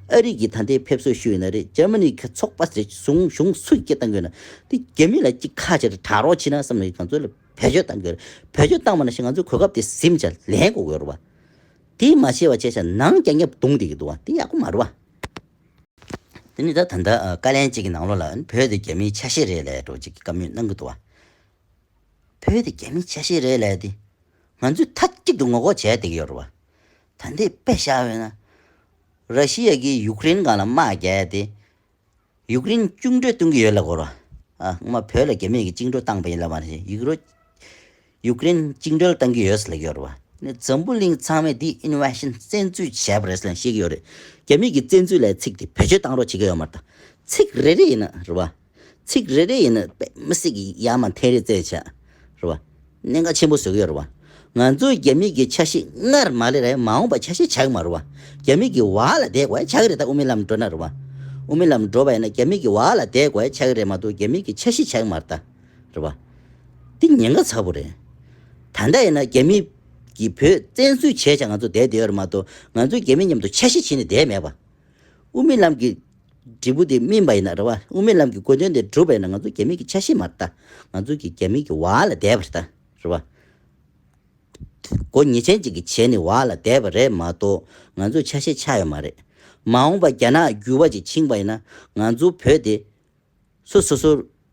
ཨ་རི་གིས་ད་ལྟའི་ཕེབས་བསུ་ཞུས་ཡོད་ན་རེད། འཇར་མ་ནི་གི་ཚོགས་པ་རེད། གཞུང་གཞུང་སུ་སྐད་བཏང་གི་ཡོད་ན་དེ་རྒྱ་མི་ལ་ཅིག་ཁ་བྱས་ཏེ་དྲག་རོགས་བྱེད་ན་བསམ་ནས་ང་ཚོ་ལ་བེད་སྤྱོད་བཏང་གི་ཡོད་རེད། བེད་སྤྱོད་བཏང་བ་ནང་བཞིན་ང་ཚོའི་གོ་སྐབས་དེ་ཟིན་བྱས་ལེན་དགོས་ཀྱི་ཡོད་རེད་བ། དེ་མ་བྱས་པ་བྱས་བྱས་ནང་རྐྱང་རྐྱང་བརྡུངས་བསྡད་ཀྱི་འདུག་བ། དེ་ཡག་པོ་མ་རེད་བ། དེ་ནི་ད་ད་ལྟ་ཨ་བཀའ་ལན་གཅིག་གི་ནང་ལོགས་ལ་བོད་དེ་རྒྱ་མིའི་ཆ་ཤས་རེད་ལབ་འདྲ་བོ་ཅིག་གི་བཀའ་མོལ་གནང་གི་འདུག་བ། བོད་དེ་རྒྱ་མིའི་ཆ་ཤས་རེད་ལབ་དེ། ང་ཚོས་མཐའ་གཅིག་ཏུ་ངོ་ལྐོག་བྱས་བསྡད་ཀྱི་ཡོད་རེད་བ། ད་ལྟའི་དཔེ་བཞག་པ་ཡིན་ན། ར་ཤི་ཡ་གིས་ཡུཀ་རེན་སྒང་ལ་དམག་རྒྱག་ཡ་དེ། ཡུཀ་རེན་བཅིངས་འགྲོལ་གཏོང་གི་ཡོད་ལབ་དགོས་རེད་བ། ཨ་སྔོན་མ་བོད་ལ་རྒྱ་མིས་ཀྱིས་བཅིངས་འགྲོལ་བཏང་པ་ཡིན་ལབ་པ་ནི་ཡུཀ་རོ། ཡུཀ་རེན་བཅིངས་འགྲོལ་བཏང་གི་ཡོད་ཟེར་ལབ་ཀྱི་ཡོད་རེད་བ། ནི་འཛམ་བུ་གླིང་ཚང་མས་འདི་ཨིན་ཝེ་ཤན་བཙན་འཛུལ་བྱས་པ་རེད་ཟེར་ལབ་བཤད་ཀྱི་ཡོད་རེད། རྒྱ་མིས་ཀྱིས་བཙན་འཛུལ་ལབ་ཚིག་དེ་བེད་སྤྱོད་བཏང་རོགས་བྱེད་ཀྱི་ཡོད་མ་རེད་ད། ཚིག་རེ་རེ་ཡིན་ན་རེད་བ། ཚིག་རེ་རེ་ཡིན་ན་དཔེ་མི་སྲིད་ཀྱི་ཡ་མ་འཐེན་རེས་རྩེད་བྱས། རེད་བ། གནད་འགག་ཆེན་པོ་བཟོ་གི་ཡོད་རེད་བ། ང་ཚོའི་རྒྱ་མི་གི་ཆ་ཤས་སྔར་མ་ལས་ར་མ་འོངས་པ་ཆ་ཤས་ཆགས་ཀྱི་མ་རེད་བ། རྒྱ་མི་གི་བར་ལ་བསྡད་དགོས་ཡ་ཆགས་ཀྱི་རེད་ད། དབུ་མའི་ལམ་འགྲོ་ན་རེད་བ། དབུ་མའི་ལམ་འགྲོ་བ་ཡིན་ན་རྒྱ་མི་གི་བར་ལ་བསྡད་དགོས་ཡ་ཆགས་ཀྱི་རེད་མ་གཏོགས་རྒྱ་མི་གི་ཆ་ཤས་ཆགས་ཀྱི་མ་རེད་ད། རེད་བ། འདི་ཉེན་ཁ་ཚ་པོ་རེད། ད་ལྟ་ཡིན་ན་རྒྱ་མི་གིས་བོད་བཙན་འཛུལ་བྱས་ཀྱང་ང་ཚོ་བསྡད་བསྡད་ཡོད་རེད་མ་གཏོགས་ང་ཚོ་རྒྱ་མི་མཉམ་དུ་ཆ་ཤས་བྱས་ནས་བསྡད་མེད་པ། དབུ་མའི་ལམ་གྱི་འབྲས་བུ་དེ་སྨིན་པ་ཡིན་ན་རེད་བ། དབུ་མའི་ལམ་གྱི་དགོས་དོན་དེ་འགྲུབ་པ་ཡིན་ན་ང་ཚོ་རྒྱ་མི་གི་ཆ་ཤས་མ་རེད་ད། ང་ཚོ་གི་རྒྱ་མི་གི་བར་ལ་བསྡད་པ་རེད་ད། རེད་བ། སྒོ་ཉེས་ཅན་ཅིག་གིས་བྱས་ནས་འོག་ལ་བསྡད་པ་རེད་མ་གཏོགས། ང་ཚོ་ཆ་ཤས་ཆགས་ཡོད་མ་རེད། མ་འོངས་པ་རྒྱ་ནག་འགྱུར་བ་ཅིག་ཕྱིན་པ་ཡིན་ན། ང་ཚོ་བོད་དེ་སོ་སོ་སོ་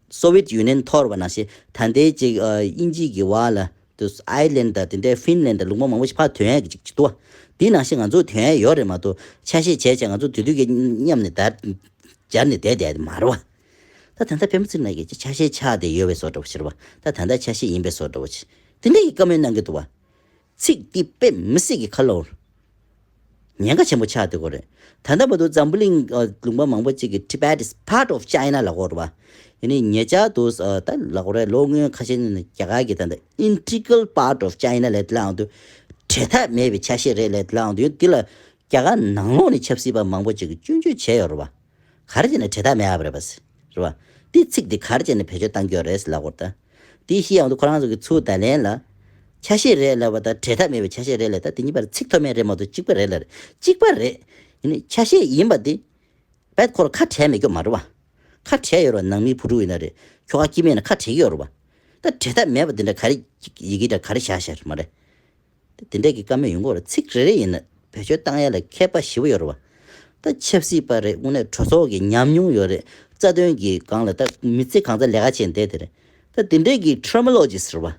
སོ་ཝེད་ཡུ་ནི་ཡན་འཐོར་བ་ནང་བཞིན། ད་ལྟའི་ཅིག་ཨ་དབྱིན་ཇི་གི་འོག་ལ་དུ་ཨའི་ལན་དང་དེ་འདྲའི་ཧྥིན་ལན་དང་ལུང་པ་མང་པོ་ཞིག་ཕར་ཐོན་ཡག་གི་ཅིག་ཅིག་འདུག་བ། དེ་ནང་བཞིན་ང་ཚོ་ཐོན་ཡག་ཡོད་རེད་མ་གཏོགས། ཆ་ཤས་བྱས་བྱས་ང་ཚོ་དེ་དུས་ཀྱི་མཉམ་ནས་ད་སྦྱར་ནས་བསྡད་བསྡད་དེ་མ་རེད་བ། ད་ད་ལྟ་སྤེན་པ་ཚེ་རིང་ལགས་ཀྱིས་ཆ་ཤས་ཆགས་བསྡད་ཡོད་པའི་བཟོ་འདྲ་བོ་ཞིག་རེད་བ། ད་ད་ལྟ་ཆ་ཤས་ཡིན་པའི་བཟོ་འདྲ་བོ་ཞིག་དེ་འདྲ་ཡི་བཀའ་མོལ་གནང་གི་འདུག་བ། ཚིག་འདི་དཔེ་མི་སྲིད་ཀྱི་ཁ་ལོ། ཉེན་ཁ་ཆེན་པོ་ཆགས་བསྡད་ཀྱི་ཡོད་རེད། ད་ལྟ་བར་དུ་འཛམ་བུ་གླིང་ཨ་ལུང་པ་མང་པོ་ཅིག་གིས་Tibet is part of China ལབ་ཀྱི་ཡོད་རེད་བ། ཡིན་ནའི་ཉེ་ཆར་དུ་ཨ་ད་ལབ་ཀྱི་ཡོད་རེད། ལོ་སྔོན་ཁ་ཤས་ནས་རྒྱ་གར་གྱིས་ད་ལྟ་integral part of China ལབ་དེ་ལའང་དུ། བྲལ་ཐབས་མེད་པའི་ཆ་ཤས་རེད་ལབ་དེ་ལའང་དུ། ཡང་འདི་ལ་རྒྱ་གར་ནང་ལོགས་ནས་ཆབ་སྲིད་པ་མང་པོ་ཅིག་གིས་སྐྱོན་བརྗོད་བྱས་ཡོད་རེད་བ། ག་རེ་བྱས་ནས་བྲལ་ཐབས་མེད་པ་རེད་པ། རེད་བ། འདི་ཚིག་འདི་ག་རེ་བྱས་ནས་བེད་སྤྱོད་བཏང་གི་ཡོད་རེད་ལབ་ཀྱི་ཡོད་རེད་ད། དེ་ཤེས་ཡོང་དུས་ཁོ་རང་ཚོ་གི་ཚུར་བརྡ་ལན་ལ། ཆ་ཤས་རེད་ལབ་པ་དང་བྲལ་ཐབས་མེད་པའི་ཆ་ཤས་རེད་ལབ། ད་དེ་གཉིས་བར་ཚིག་མཐོ་དམན་རེད་མ་གཏོགས་གཅིག་པ་རེད་ལབ་རེད། གཅིག་པ་རེད། ཡིན་ནའི་ཆ་ཤས་ཡིན་པ་འདི། བེད་ཁོ་རང་ཁ་བྲལ་མེད་ཀྱི་མ་རེད་བ། ཁ་བྲལ་ཡོད་རེད་བ། ནང་མི་བུ་ཕྲུག་ཡིན་ན་རེད། ཁྱོ་ག་སྐྱེས་དམན་ཡིན་ན་ཁ་བྲལ་གྱི་ཡོད་རེད་བ། ད་བྲལ་ཐབས་མེད་པ་འདི་འདྲ་ག་རེ་ཡི་གེ་འདྲ་ག་རེ་བཞག་བཞག་རེད་མ་རེད། དེ་འདྲས་ཀྱི་བཀའ་མོལ་ཡོང་གི་ཡོད་རེད། ཚིག་རེ་རེ་ཡིན་ན་བེད་སྤྱོད་བཏང་ཡ་ལ་མཁས་པ་ཞེ་པོ་ཡོད་རེད་བ། ད་ཆབ་སྲིད་པ་རེད། དངོས་གནས་གྲོས་ཚོགས་ཀྱི་ཉམས་མྱོང་ཡོད་རེད། རྩ་དོན་གྱི་སྒང་ལ་ད་མི་ཚེ་གང་ཚ་ལས་ཀ་བྱས་བསྡད་དེ་རེད། ད་དེ་འདྲས་ཀྱི་terminology ཟེར་བ།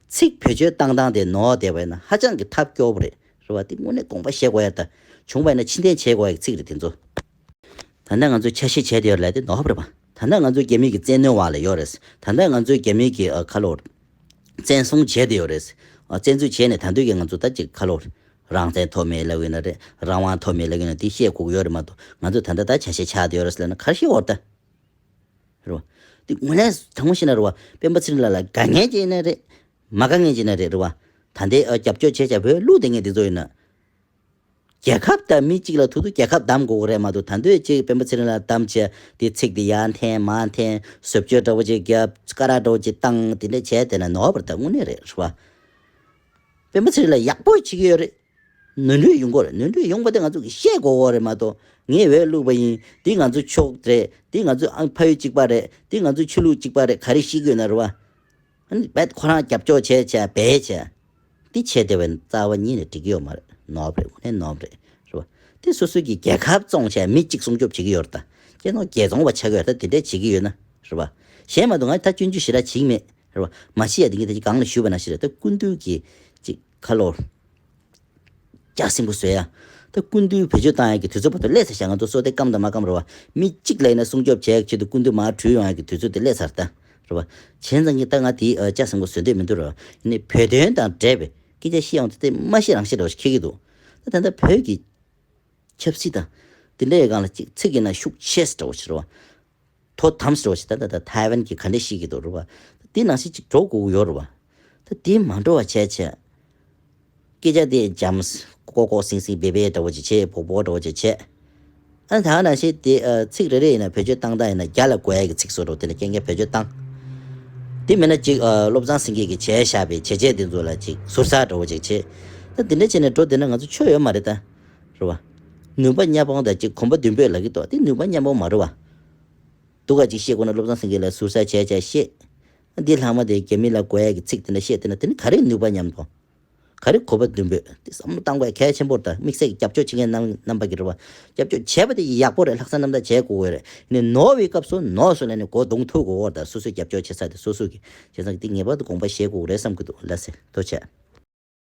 ཚིག་བེད་སྤྱོད་བཏང་སྟངས་དེ་ནོར་བསྡད་པ་ཡིན་ན་ཧ་ཅང་གི་ཐབས་སྐྱོ་པོ་རེད། རེད་བ། དེ་དངོས་གནས་དགོངས་པ་བཞེས་དགོས་ཡ། ད་བྱུང་བ་ཡིན་ན་ཕྱིར་འཐེན་བྱེད་དགོས་ཡ་གི་ཚིག་རེད་དེ་ཚོ། ད་ལྟ་ང་ཚོས་ཆ་ཤས་བྱས་བསྡད་ཡོད་རེད་ལབ་དེ་ནོར་བ་རེད་པ། ད་ལྟ་ང་ཚོའི་རྒྱ་མི་གི་བཙན་གནོན་འོག་ལ་ཡོད་རེད། ད་ལྟ་ང་ཚོའི་རྒྱ་མི་གི་ཨ་ཁ་ལོ་བཙན་བཟུང་བྱས་བསྡད་ཡོད་རེད། ཨ་བཙན་འཛུལ་བྱས་ནས་ད་དུང་གི་ང་ཚོ་ད་ཅིག་ཁ་ལོ་རང་བཙན་ཐོབ་མེད་ལབ་ཡོད་ན་རེད། རང་དབང་ཐོབ་མེད་ལབ་ཡོད་ན་དེ་བཤད་དགོས་ཀྱི་ཡོད་རེད་མ་གཏོགས། ང་ཚོ་ད་ལྟ་ད་ཆ་ཤས་ཆགས་བསྡད་ཡོད་རེད་ལབ་ན་ག་རེ་བཤད་དགོས་རེད་ད། རེད་བ། དེ་དངོས་གནས་དྲང་པོ་བཤད་ན་རེད་བ། སྤེན་པ་ཚེ་རིང་ལགས་ལ་དགའ་མཁན་ཅིག་ཡིན་ན་རེད། མ་དགའ་མཁན་ཅིག་ཡིན་ན་རེད། རེད་བ། ད་ལྟའི་ཨ་རྒྱབ་སྐྱོར་བྱས་བྱས་བོད་བླུག་བསྡད་མཁན་དེ་ཚོ་ཡིན་ན། རྒྱལ་ཁབ་དང་མི་གཅིག་ལ་ཐུག་དུས་རྒྱལ་ཁབ་བདམས་དགོས་ཀྱི་རེད་མ་གཏོགས། ད་དུང་ཅིག་སྤེན་པ་ཚེ་རིང་ལ་བདམས་བྱས་དེ་ཚིག་དེ་ཡར་འཐེན་མར་འཐེན་བཟོ་བཅོས་འདྲ་བོ་ཅིག་བརྒྱབ། སྐ་རགས་འདྲ་བོ་ཅིག་བཏང་། དེ་འདྲ་བྱས་བསྡད་ན་ནོར་བ་རེད། ད་དངོས་གནས་རེད། རེད་བ། སྤེན་པ་ཚེ་རིང་ལ་ཡག་པོ་བྱེད་ཀྱི་ཡོད་རེད། ནོར་འཁྲུལ་ཡོང་གི་རེད། ནོར་འཁྲུལ་ཡོང་བ་དེ་ང་ཚོ་གིས་བཤད་དགོས་ཀྱི་རེད་མ་གཏོགས། ངས་འོས་བླུགས་པ་ཡིན། འདི་ང་ཚོ་ཕྱོགས་རེད། འདི་ང་ཚོ་ཨང་ཕ་ཡུལ་གཅིག་པ་རེད། འདི་ང་ཚོ་ཆོས་ལུགས་གཅིག་པ་རེད། ག་རེ་བཤད་ཀྱི་ཡོད་ན་རེད་བ། ཨ་ནི་རྦད་ཁོ་རང་རྒྱབ་སྐྱོར་བྱས་བྱས་འབད་བྱས། འདི་བྱས་བསྡད་པའི་རྩ་བ་ཉིད་ནས་འགྲིག་གི་ཡོད་མ་རེད། ནོར་བ་རེད། དངོས་གནས་ནོར་བ་རེད། རེད་བ། དེ་སོ་སོ་གི་རྒྱལ་ཁབ་བཙོང་བྱས་མི་གཅིག་སྲུང་སྐྱོབ་བྱེད་ཀྱི་ཡོད་རེད་ད། སྤྱིར་བཏང་རྒྱལ་བཙོང་བ་ཆགས་ཀྱི་ཡོད་རེད་ད། དེ་འདྲས་བྱེད་ཀྱི་ཡོད་ན། རེད་བ། གཞན་མ་གཏོགས་ང་ད་སྐྱོན་བརྗོད་ཞེ་དྲག་བྱེད་ཀྱི་མེད། རེད་བ། མ་བྱེད་ཡ་དེ་གིན་ད་ཅིག་སྒང་ལ་ཞུས་པ་ནང་བཞིན་རེད། ད་སྐུ་མདུན་གྱི་ཅིག་ཁ་ལོ། ལྕགས་སྲིན་པོ་བཟོས་ཡ། ད་སྐུ་མདུན་བེད་སྤྱོད་བཏང་ཡ་གི་དུས་ཚོད་བར་དུ་སླེབས་ཚར་ཤག་ང་ཚོ་བསོད་བདེ་སྐམ་དང་མ་སྐམ་རེད་བ། མི་གཅིག་ལ་ཡིན་ན་སྲུང་སྐྱོབ་བྱེད་ཡ་ཆེད་དུ་སྐུ་མདུན་མར་བྲོས་ཡོང་ཡ་གི་དུས་ཚོད་དེ་སླེབས་ཚར་ད། རེད་བ། བྱས་ཙང་གི་ད་ང་དེའི་ཨ་ལྕགས་སྲིན་པོ་བཟོ་འདོད་མི་འདུག་རེད་བ། ཡིན་ནའི་བོད་དོན་དང་འབྲེལ་བའི་སྐད་ཆ་བཤད་ཡོང་དུས་དེ་མ་བཤད་རང་བཤད་འདྲ་བོ་ཞིག་འཁེལ་གྱི་འདུག་ད་ད་ལྟ་བོད་ཀྱི་ཆབ་སྲིད་དང་དེ་འདྲའི་སྒང་ལ་ཅིག་ཚིག་ཡིན་ན་ཤུགས་ཆེ་ཙམ་འདྲ་བོ་ཞིག་རེད་བ། དོ་དམ་ཟེར་བ་ཞིག་ད་ལྟ་ད་ཐའེ་ཝན་གྱིས་ག་འདྲ་བཤད་ཀྱི་འདུག་རེད་བ། ད་དེ་ནང་བཞིན་ཅིག་འགྲོ་དགོས་ཀྱི་ཡོད་རེད་བ། ད་དེ་མ་འགྲོ་བ་བྱས་བྱས། སྐད་ཆ་དེ་འཇམ་ཀོ་ཀོ་སིང་སིང་བེ་བེ་འདྲ་བོ་ཅིག་བྱས། སྦོག་སྦོག་འདྲ་བོ་ཅིག་བྱས། ཨ་ད་ག་ནང་བཞིན་དེ་ཨ་ཚིག་རེ་རེ་ཡིན་ན་བེད་སྤྱོད་བཏང་སྟངས་ཡིན་ན་རྒྱ་ལ་གོ་ཡ་གི་ཚིག་བཟོ་འདྲ་བོ་དེ་འདྲ་རྐྱང་རྐྱང་བེད་སྤྱོད་བཏང་། དེ་མིན་ན་ཅིག་ཨ་བློ་བཟང་སེང་གེ་གིས་བྱས་བཞག་པའི་བྱས་རྗེས་དེ་ཚོ་ལ་ཅིག་ཟུར་ཟ་འདྲ་བོ་ཅིག་བྱས། ད་དེ་འདྲ་བྱས་ནས་འགྲོ་བསྡད་ན་ང་ཚོ་ཆོ་ཡོད་མ་རེད་ད། རེད་བ། ནུས་པ་མཉམ་སྤུངས་དང་ཅིག་གོམ་པ་མདུན་སྤོས་ལབ་ཀྱི་འདུག་དེ་ནུས་པ་མཉམ་སྤུངས་མ་རེད་བ། སྡུག་ག་ཅིག་བཤད་དགོས་ན་བློ་བཟང་སེང་གེ་ལ་ཟུར་ཟ་བྱས་བྱས་བཤད། འདི་ལྷག་མ་དེ་རྒྱ་མི་ལ་གོ་ཡ་གི་ཚིག་དེ་འདྲ་བཤད་དེ་ན་དེ་ནི་ག་རེ་ནུས་པ་མཉམ་སྤུངས། ག་རེ་གོམ་པ་མདུན་སྤོས། དེ་བསམ་བློ་བཏང་དགོས་གལ་ཆེན་པོ་རེད་ད། དམིགས་བསལ་གྱི་རྒྱབ་སྐྱོར་བྱེད་མཁན་རྣམ་རྣམ་པ་གི་རེད་བ། རྒྱབ་སྐྱོར་བྱས་པ་དེ་ཡག་པོ་རེད། ལྷག་བསམ་རྣམ་དག་བྱེད་དགོས་ཀྱི་རེད། ནི་ནོར་བའི་སྐབས་སུ་ནོར་སོང་ལབ་ནས་མགོ་རྡུང་ཐུག་དགོས་ཀྱི་རེད་ད། སོ་སོའི་རྒྱབ་སྐྱོར་བྱེད་ས་དེ་སོ་སོ་གི་བྱས་ཙང་འདི་ངེས་པར་དུ་དགོངས་པ་བཞེས་དགོས་ཀྱི་རེད་བསམ་གྱི་འདུག་ལགས་སེ། ཐུགས་རྗེ་ཆེ།